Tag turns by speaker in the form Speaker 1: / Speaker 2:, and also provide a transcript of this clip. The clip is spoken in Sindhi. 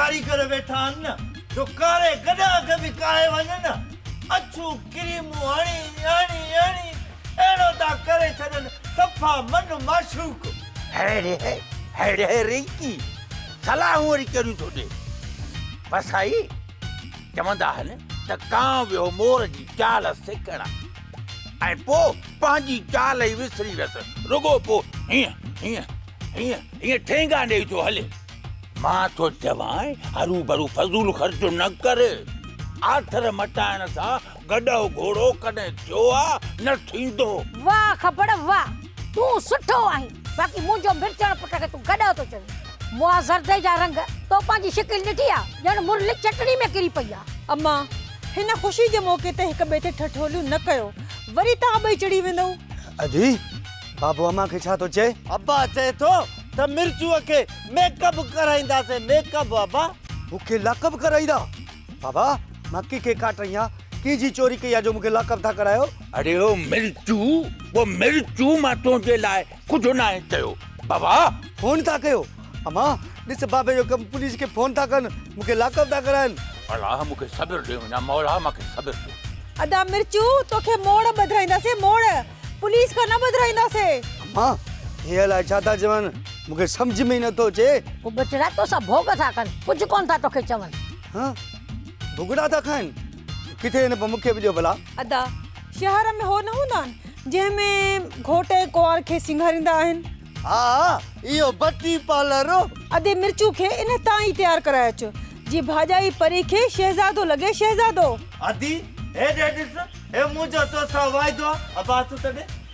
Speaker 1: ڪاريگر ويٺا آهن نه جو ڪاري گڏهه کي به ڪاهي وڃن نه اڇون ڪريمون هڻي هڻي هڻي اهڙو ٿا ڪري ڇڏن صفا من معشوق.
Speaker 2: هيڙي هيڙي ريڪي صلاحون وري ڪهڙيون ٿو ڏي. وسائي چوندا آهن ته ڪانء ويو مور جي چال سکڻ ۽ پوء پنهنجي چال ئي وسري ويس رڳو پوء هيئن هيئن هيئن هيئن ٺينگا ڏيئي ٿو هلي. مان ٿو چوانء هروڀرو فضول خرچ نه ڪر. آٿر مٽائڻ سان گڏهه گهوڙو ڪڏهن ٿيو آ نه ٿيندو.
Speaker 3: واهه کبڙ واهه تون سٺو آهين باقي منهنجو مرچڻ پٽ کي تون گڏهه ٿو چوين. مئا زردي جا رنگ تو پنهنجي شڪل ڏٺي آ ڄڻ مرلي چٽڻي ۾ ڪري پئي آ.
Speaker 4: اما هن خوشي جي موقعي تي هڪ ٻئي تي ٺٺوليون نه ڪيو وري توهان ٻئي چڙي ويندؤ.
Speaker 5: ادي بابو امان کي ڇا ٿو چئي؟
Speaker 1: ابا چئي ٿو ته مرچوء کي ميڪ اپ ڪرائينداسين ميڪ اپ ابا.
Speaker 5: مون کي لاڪ اپ ڪرائيندا؟ بابا مان ڪنهن کي ڪاٽ رهي آهيان، ڪنهن جي چوري ڪئي آهي جو مون کي لاڪ اپ ٿا ڪرايو؟
Speaker 2: اڙي او مرچو، او مرچو مان تنهنجي لاء ڪجهه ناهي چيو بابا.
Speaker 5: فون ٿا ڪيو؟ امان ڏس بابي جو ڪم پوليس کي فون ٿا ڪن مون کي لاڪ اپ ٿا ڪرائن.
Speaker 2: الله مون کي صبر ڏي منهنجا مولا مان کي صبر ڏي.
Speaker 4: ادا مرچو توکي موڙ ٻڌرائينداسين موڙ. پوليس کان نه ٻڌرائينداسين.
Speaker 5: امان هي الائي ڇا ٿا چون مون کي سمجهه ۾ ئي نٿو اچي.
Speaker 3: هو ٻچڙا توسان ڀوڳ ٿا ڪن ڪجهه ڪونه ٿا توکي چون.
Speaker 5: ها ڀڳڙا ٿا کائن ڪٿي هن مون کي به ڏيو ڀلا.
Speaker 4: ادا شهر ۾ هو نه هوندا آهن جنهن ۾ گهوٽ ۽ ڪنوار کي سينگاريندا آهن.
Speaker 1: ها ها اهو بٽي پارلر هو.
Speaker 4: ادي مرچو کي ان تان ئي تيار ڪرائي اچ جي ڀاڄائي پري کي شهزادو لڳي شهزادو.
Speaker 1: ادي هيڏي ڏس هي منهنجو توسان واعدو آ ابا هٿ ته ڏي.